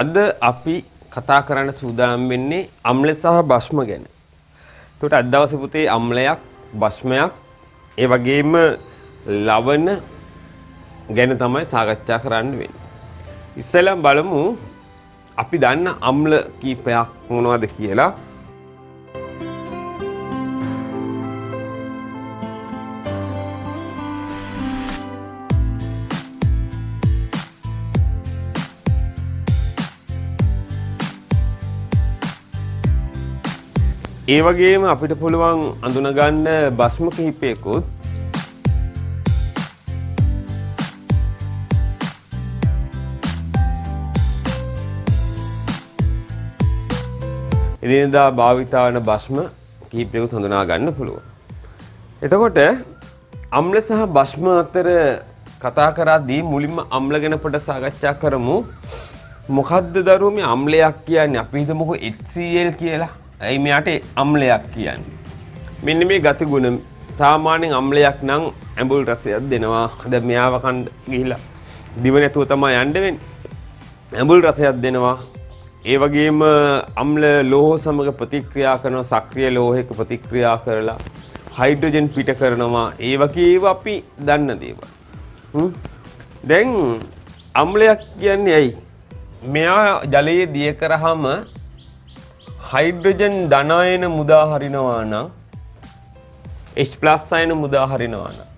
අද අපි කතා කරන්න සූදානම් වෙන්නේ අම්ල සහ භස්ම ගැන. එතකොට අද දවසේ පුතේ අම්ලයක්, භස්මයක්, ඒ වගේම ලවණ ගැන තමයි සාකච්ඡා කරන්න වෙන්නේ. ඉස්සෙල්ලාම බලමු අපි දන්න අම්ල කීපයක් මොනවද කියලා. ඒ වගේම අපිට පුළුවන් අඳුනගන්න භස්ම කිහිපයකුත්. එදිනෙදා භාවිතා වන භස්ම කිහිපයකුත් හඳුනා ගන්න පුළුවන්. එතකොට අම්ල සහ භස්ම අතර කතා කරද්දී මුලින්ම අම්ල ගැන පොඩ සාකච්ඡා කරමු. මොකද්ද දරුවෝ මේ අම්ලයක් කියන්නේ? අපි හිතමුකෝ HCl කියලා. ඇයි මෙයාට අම්ලයක් කියන්නේ? මෙන්න මේ ගතිගුණ සාමාන්‍යයෙන් අම්ලයක් නම් ඇඹුල් රසයක් දෙනවා. දැන් මෙයාව කන්න ගිහිලා දිව නැතුව තමයි යන්න වෙන්නේ. ඇඹුල් රසයක් දෙනවා. ඒ වගේම අම්ල ලෝහ සමග ප්‍රතික්‍රියා කරන සක්‍රිය ලෝහයක ප්‍රතික්‍රියා කරලා හයිඩ්‍රජන් පිට කරනවා. ඒ වගේ ඒවා අපි දන්න දේවල්. දැන් අම්ලයක් කියන්නේ ඇයි? මෙයා ජලයේ දිය කරාම හයිඩ්‍රජන් ධන අයන මුදා හරිනවා නම් H+ අයන මුදා හරිනවා නම්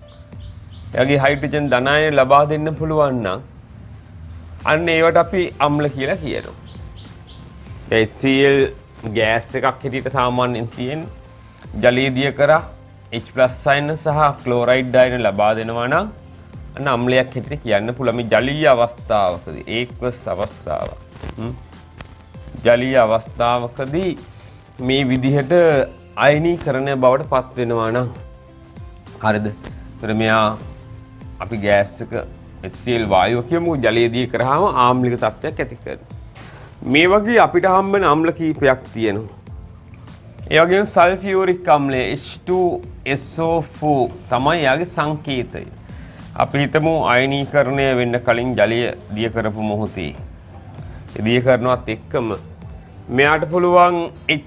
එයාගේ හයිඩ්‍රජන් ධන අයන ලබා දෙන්න පුළුවන් නම් අන්න ඒවට අපි අම්ල කියලා කියනවා. දැන් HCl gas එකක් හැටියට සාමාන්‍යයෙන් තියෙන ජලයේ දිය කරා H+ අයන සහ ක්ලෝරයිඩ් අයන ලබා දෙනවා නම් අන්න අම්ලයක් හැටියට කියන්න පුළුවන්. මේ ජලීය අවස්ථාවකදී ඒක්වස් අවස්ථාවක්. ජලීය අවස්ථාවකදී මේ විදිහට අයනීකරණය බවට පත් වෙනවා නම් හරිද? එතකොට මෙයා අපි ගෑස් එක HCl වායුව කියමු ජලයේ දිය කරාම ආම්ලික තත්ත්වයක් ඇති කරනවා. මේ වගේ අපිට හම්බෙන අම්ල කීපයක් තියෙනවා. ඒ වගේම සල්ෆියුරික් අම්ලය H2SO4 තමයි යාගේ සංකේතය. අපි හිතමු අයනීකරණය වෙන්න කලින් ජලය දිය කරපු මොහොතේ ඒ දිය කරනවත් එක්කම මෙයාට පුළුවන් H+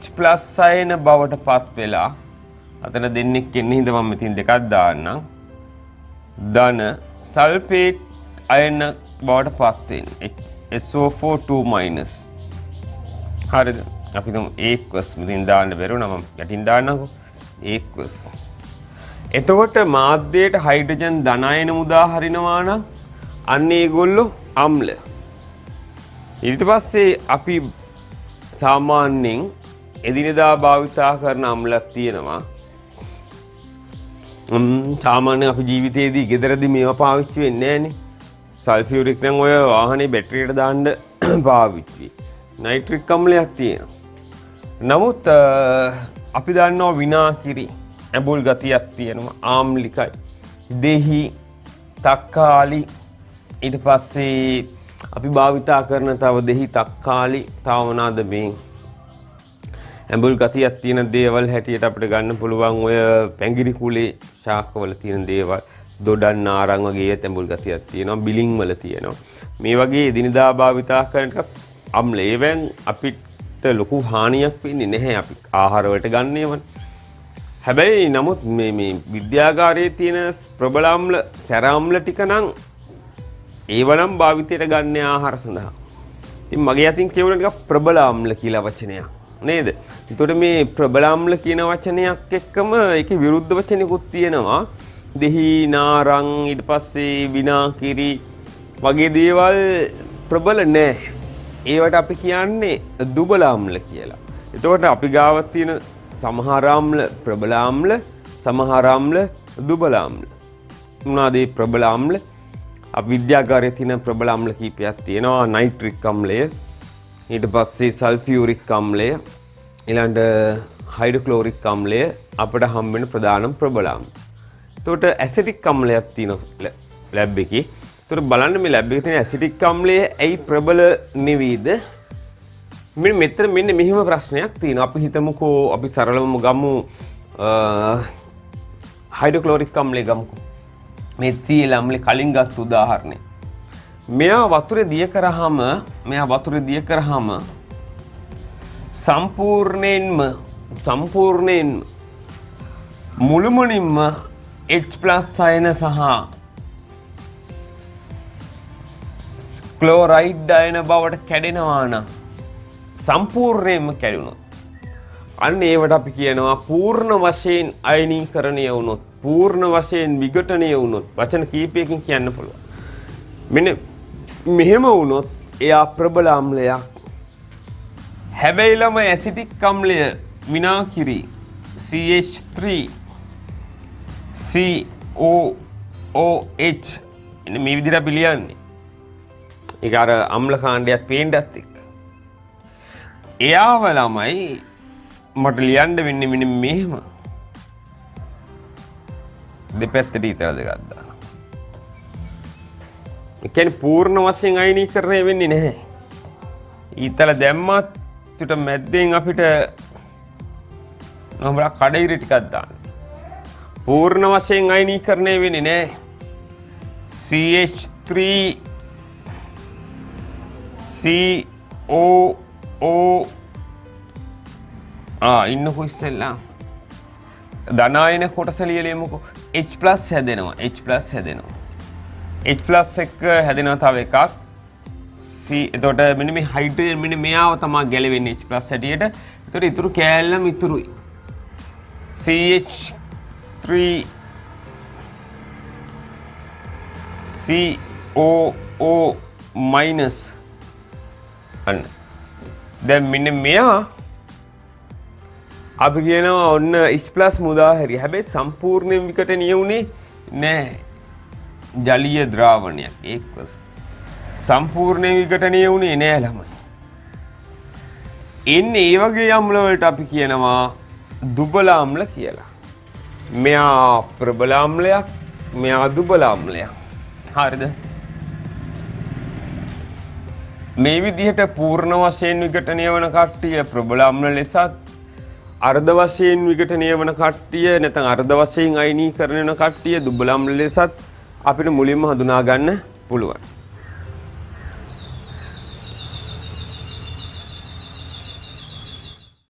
අයන බවට පත් වෙලා අතන දෙන්නෙක් ඉන්න හින්දා මම මෙතින් දෙකක් දාන්නම්. ධන සල්ෆේට් අයන බවට පත් වෙන්න. SO4 2-. හරිද? අපි හිතමු ඒක්වස් මෙතින් දාන්න බැරුණා මම යටින් දාන්නම්කෝ. ඒක්වස්. එතකොට මාධ්‍යයට හයිඩ්‍රජන් ධන අයන මුදා හරිනවා නම් අන්න ඒගොල්ලෝ අම්ල. ඊට පස්සේ අපි සාමාන්‍යයෙන් එදිනෙදා භාවිතා කරන අම්ලක් තියෙනවා. සාමාන්‍යයෙන් අපි ජීවිතේදී ගෙදරදී මේවා පාවිච්චි වෙන්නේ නෑනේ. සල්ෆියුරික් නම් ඔය වාහනේ බැටරියට දාන්න පාවිච්චි වෙයි. නයිට්‍රික් අම්ලයක් තියෙනවා. නමුත් අපි දන්නවා විනාකිරි ඇඹුල් ගතියක් තියෙනවා, ආම්ලිකයි. දෙහි, තක්කාලි, ඊට පස්සේ අපි භාවිතා කරන තව දෙහි තක්කාලි, තව මොනවාද මේ ඇඹුල් ගතියක් තියෙන දේවල් හැටියට අපිට ගන්න පුළුවන් ඔය පැංගිරි කුලේ ශාකවල තියෙන දේවල්, දොඩන් නාරං වගේ ඒවත් ඇඹුල් ගතියක් තියෙනවා, බිලින් වල තියෙනවා. මේ වගේ එදිනෙදා භාවිතා කරන ටිකක් අම්ල. ඒවෙන් අපිට ලොකු හානියක් වෙන්නේ නැහැ. අපි ආහාර වලට ගන්න ඒවනේ. හැබැයි නමුත් මේ විද්‍යාගාරයේ තියෙන ප්‍රබල අම්ල, සැර අම්ල ටික නම් ඒව නම් භාවිතයට ගන්න ආහාර සඳහා. ඉතින් මගේ අතින් කියවන ටිකක් ප්‍රබල අම්ල කියලා වචනයක් නේද? එතකොට මේ ප්‍රබල අම්ල කියන වචනයක් එක්කම ඒකේ විරුද්ධ වචනයකුත් තියෙනවා. දෙහි, නාරං, ඊට පස්සේ විනාකිරි වගේ දේවල් ප්‍රබල නෑ. ඒවට අපි කියන්නේ දුබල අම්ල කියලා. එතකොට අපි ගාව තියෙන සමහර අම්ල ප්‍රබල අම්ල, සමහර අම්ල දුබල අම්ල. මොනවාද මේ ප්‍රබල අම්ල? අපි විද්‍යාගාරයේ තියෙන ප්‍රබල අම්ල කීපයක් තියෙනවා. නයිට්‍රික් අම්ලය, ඊට පස්සේ සල්ෆියුරික් අම්ලය, ඊළඟට හයිඩ්‍රොක්ලෝරික් අම්ලය අපිට හම්බ වෙන ප්‍රධානම ප්‍රබල අම්ල. එතකොට ඇසිටික් අම්ලයක් තියෙනවා ලැබ් එකේ. එතකොට බලන්න මේ ලැබ් එකේ තියෙන ඇසිටික් අම්ලය ඇයි ප්‍රබල නෙවෙයිද? මෙන්න මෙතන මෙන්න මෙහෙම ප්‍රශ්නයක් තියෙනවා. අපි හිතමුකෝ අපි සරලවම ගමු හයිඩ්‍රොක්ලෝරික් අම්ලය ගමුකෝ. මේ HCl අම්ලේ කලින් ගත්ත උදාහරණය. මෙයා වතුරේ දිය කරාම, මෙයා වතුරේ දිය කරාම සම්පූර්ණයෙන්ම සම්පූර්ණයෙන්ම මුළුමනින්ම H+ අයන සහ ක්ලෝරයිඩ් අයන බවට කැඩෙනවා නම්, සම්පූර්ණයෙන්ම කැඩුණොත්, අන්න ඒවට අපි කියනවා පූර්ණ වශයෙන් අයනීකරණය වුණොත්, පූර්ණ වශයෙන් විඝටනය වුණොත්, වචන කීපයකින් කියන්න පුළුවන්. මෙන්න මෙහෙම වුණොත් එයා ප්‍රබල අම්ලයක්. හැබැයි ළමයි, ඇසිටික් අම්ලය විනාකිරි CH3 COOH, එන්න මේ විදිහට අපි ලියන්නේ. ඒක අර අම්ල කාණ්ඩයක් පේන්නත් එක්ක. එයාව ළමයි මට ලියන්න වෙන්නේ මෙන්න මෙහෙම. දෙපැත්තට ඊතල දෙකක් දාලා. ඒ කියන්නේ පූර්ණ වශයෙන් අයනීකරණය වෙන්නේ නැහැ. ඊතල දැම්මත් ඊට මැද්දෙන් අපිට නොබලා කඩඉරි ටිකක් දාන්න. පූර්ණ වශයෙන් අයනීකරණය වෙන්නේ නැහැ. CH3 COO ඉන්නකෝ, ඉස්සෙල්ලා ධනායන කොටස ලියලෙමුකෝ. H+ හැදෙනවා, H+ හැදෙනවා. H+ එක හැදෙනවා තව එකක් C. එතකොට මෙන්න මේ හයිඩ්‍රජන්, මෙන්න මෙයාව තමයි ගැලවෙන්නේ H+ හැටියට. එතකොට ඉතුරු කෑල්ලම ඉතුරුයි. CH3 COO minus. අන්න දැන් මෙන්න මෙයා අපි කියනවා ඔන්න H+ මුදා හැරි. හැබැයි සම්පූර්ණයෙන් විඝටනීය වුණේ නෑ. ජලීය ද්‍රාවණයක් එක්වස්. සම්පූර්ණයෙන් විඝටනීය වුණේ නෑ ළමයි. එන්නේ ඒ වගේ අම්ල වලට අපි කියනවා දුබල අම්ල කියලා. මෙයා ප්‍රබල අම්ලයක්, මෙයා දුබල අම්ලයක්. හරිද? මේ විදිහට පූර්ණ වශයෙන් විඝටනය වන කට්ටිය ප්‍රබල අම්ල ලෙසත්, අර්ධ වශයෙන් විඝටනය වන කට්ටිය නැත්නම් අර්ධ වශයෙන් අයනීකරණය වන කට්ටිය දුබල අම්ල ලෙසත් අපිට මුලින්ම හඳුනා ගන්න පුළුවන්.